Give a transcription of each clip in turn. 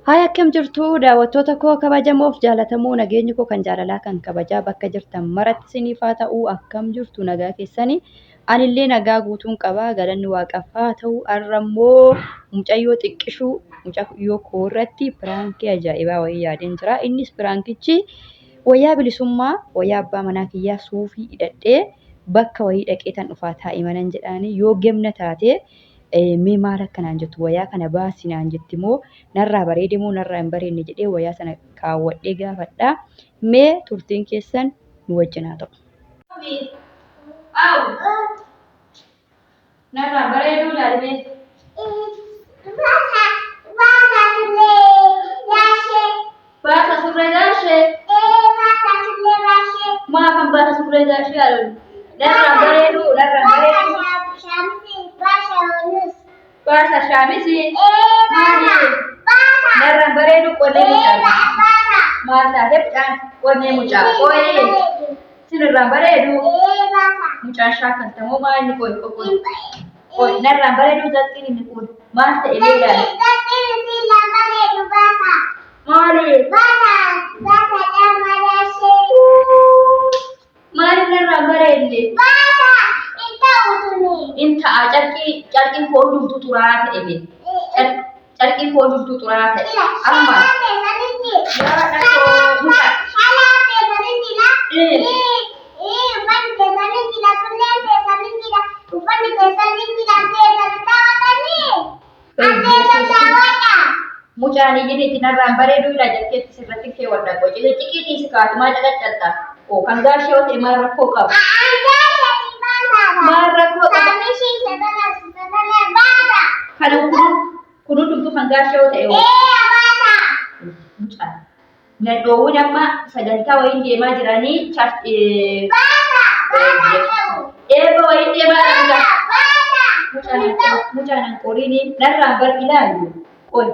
Haay, akkam jirtu daawwattoota koo kabajamoof jaalatamoo? Nageenyi koo kan jaalalaa kan kabajaa bakka jirtan maratti isiniif haa ta'u. Akkam jirtu, nagaa keessanii? Anillee nagaa guutuun qabaa, galanni waaqaaf haa ta'u. Har'a immoo mucayyoo xiqqishuu mucayyoo koo irratti piraankii ajaa'ibaa wayii yaadeen jira. Innis piraankichi wayyaa bilisummaa, wayyaa abbaa manaa kiyyaa suufii hidhadhee bakka wayii dhaqee tan dhufaa taa'i manan jedhaanii, yoo gemna taate mee maal akka naan jettu, wayaa kana baasi naan jetti moo, narraa bareede moo narraa hin bareedne jedhee wayaa sana kaawwadhee gaafadha. Mee turtiin keessan nu wajjin haa ta'u. Narraa bareeduu ilaalimee. Baasa surree gaashee. Maafan baasa surree gaashee haaloon. Narraa bareeduu, narraa bareeduu. Baasa shaamisii. Maali? Narraan bareeduu qonnee mucaa. Maal taate mucaan qonnee mucaa? Qoyee. Sinirraan bareedu. Mucaan shaakaltamoo maal inni? Qoy qoy qoy, narraan bareeduu zaqqin inni kun maal ta'e beelaan? Maali? Maaliif narraan bareedne? In ta'a, carqii carqiin koo hundumtuu xuraa'aa ta'e bee. Carqiin koo hundumtuu xuraa'aa ta'e. Amma yaa dhaqoo mucaa. Mucaan iyyini itti narraan bareeduu ilaa jakkeetti sirratti keewwadha qoy. Ciqii dhiisi kaatu maa caqaccalta? Oo kan gaashee yoo ta'e maal rakkoo qaba? Maal rakkoo qaba? Kan kun kun hundumtuu kan gaashee yoo ta'e hoo? Mucaan. Nadhoowwan amma sagantaa wayiin deemaa jiranii eebba wayiin deemaa jiran. Mucaan mucaan an qoriini narraan bar ilaalu qoy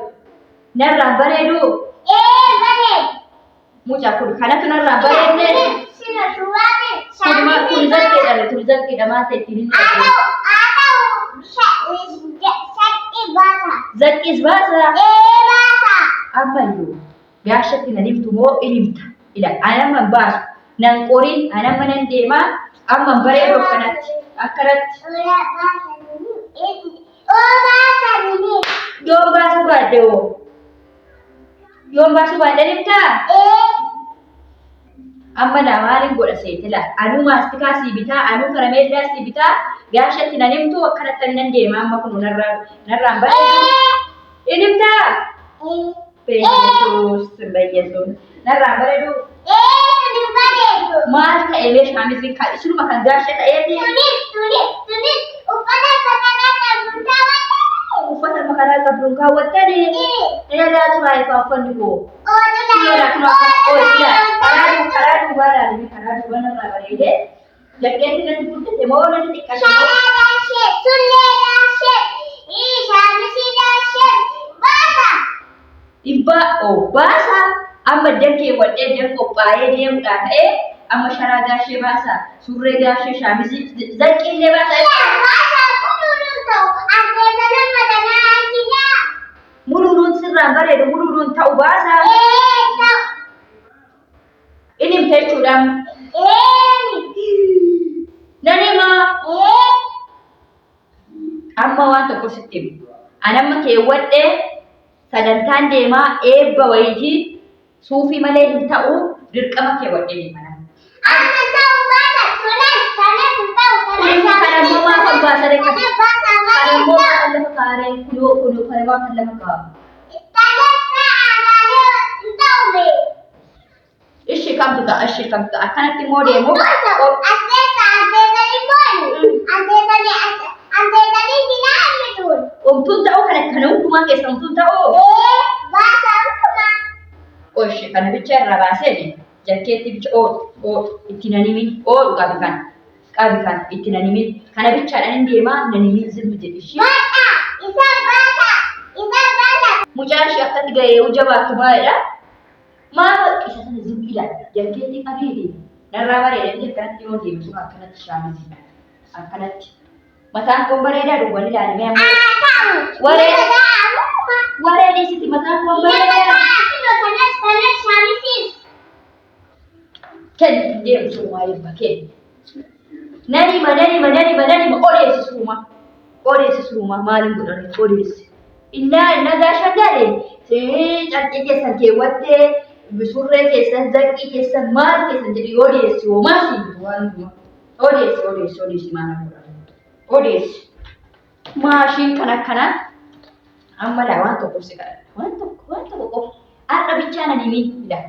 narraan bareedu. Mucaa kun kanatu narraan bareedne. Kun kun zakkeedha, kun zakkeedha, maal ta'e ittiin hin dhabu. Zaqqis baasa. Ammayyuu gaashatti nan himtu moo in himta? Ila ani amma hin baasu. Nan qorin, ani amma nan deemaa, amma hin bareedu akkanatti akkanatti. Yoon baasuu baadhe hoo? Yoon baasuu baadhe himtaa? Amma laa maalin godha seete laa? Anuu maastikaa sii bitaa, anuu karameellaa sii bitaa, gaashatti nan himtu akkanatti nan deema amma kun narraa narraan bareedu. In himtaa? Beeyyesuus, beeyyesuus. Narraan bareedu. Maal ta'e mee shaamiziin kan isinuma kan gaasha ta'eeti? Uffata makaraa qabduun kaawwattanii? Dheeraa xuraa'e fa'aa uffanni koo. Karaa duubaa ilaalanii karaa duubaa narraa bareedee jakkeetti natti guddate moo natti xiqqate moo? Dhibbaa oo baasa. Amma iddan keewwadhee iddan qophaa'ee deemuudhaa ka'ee amma sharaa gaashee baasa, surree gaashee, shaamizii, zaqqii illee baasa. Muluunuun sirraan bareedu, muluunuun ta'u baasa. Inni himte jechuudha. Nan himaa. Amma waan tokko sitti himu. Ani amma keewwadhee sagantaan deemaa eebba wayiitii, suufii malee hin ta'u, dirqama keewwadhee deema nama. Kana immoo maaf abbaa saree kana? Kana immoo maaf lafa kaaree? Kunoo kunoo, kana maaf lafa kaa'a? Ishi kamtu ta'a? Ishi kamtu ta'a? Akkanatti immoo deemu. Omtuun ta'uu kana kana hundumaa keessa omtuun ta'uu. Oshi kana bicha irraa baasee jakkeetti bicha oodhu oodhu itti nan himin, oodhu qabi kan qabi kan itti nan himin, kana bichaadhaan hin deemaa, nan himin, zimmi jedhi ishii. Mucaan ishee akkatti gahee jabaattu maalidha? Maal isa sana zimmi ilaali jakkeetti qabiiti narraa bareeda miti? Akkanatti yoo deemu sun akkanatti shaamiziidha akkanatti mataan kun bareedaa duwwan ilaalimee amma waree waree dhiisiti mataan kun bareedaa. eebba kenna. Nan hima nan hima nan hima nan hima odeessi suuma. Odeessi suuma maaliin godhani odeessi. Innaa innaa gaashaan gaadhe carqii keessan keewwattee surree keessan zaqqii keessan maal keessan jedhi odeessi homaa siin waan hundumaa. Odeessi odeessi odeessi maal godhani odeessi. Maashiin kan akkanaa amma laa waan tokko si kadhadha. Waan tokko waan tokko qofa. Har'a bichaa nan himin ila.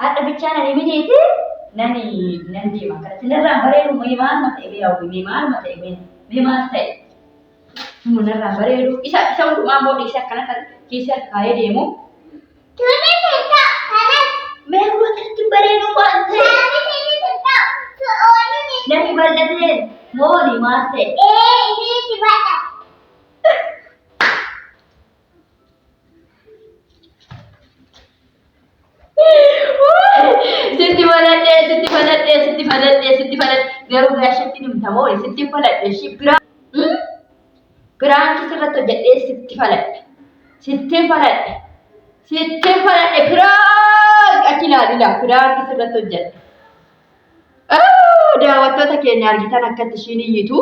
Har'a bichaa nan himiniiti nan nan deema akkanatti. Narraan bareedu mee maaluma ta'e mee hawwi mee maaluma ta'e mee mee maal ta'e. Immoo narraan bareedu isa isa hundumaa immoo dhiisee akkana kan kiisii harka kaayee deemu. Mee wanti bareedu maal ta'e? Namni bal'atee mooni maal ta'e? Sitti faladhee, sitti faladhee, sitti faladhee, sitti faladhee. Garuu gaashatti himta moo sitti faladhe ishii biraa. Piraankii sirratti hojjedhee sitti faladhe. Sitti faladhe. Sitti faladhe piraank achi ilaali ilaa piraankii sirratti hojjedhe. Daawwattoota keenya argitan akkatti ishiin iyyitu.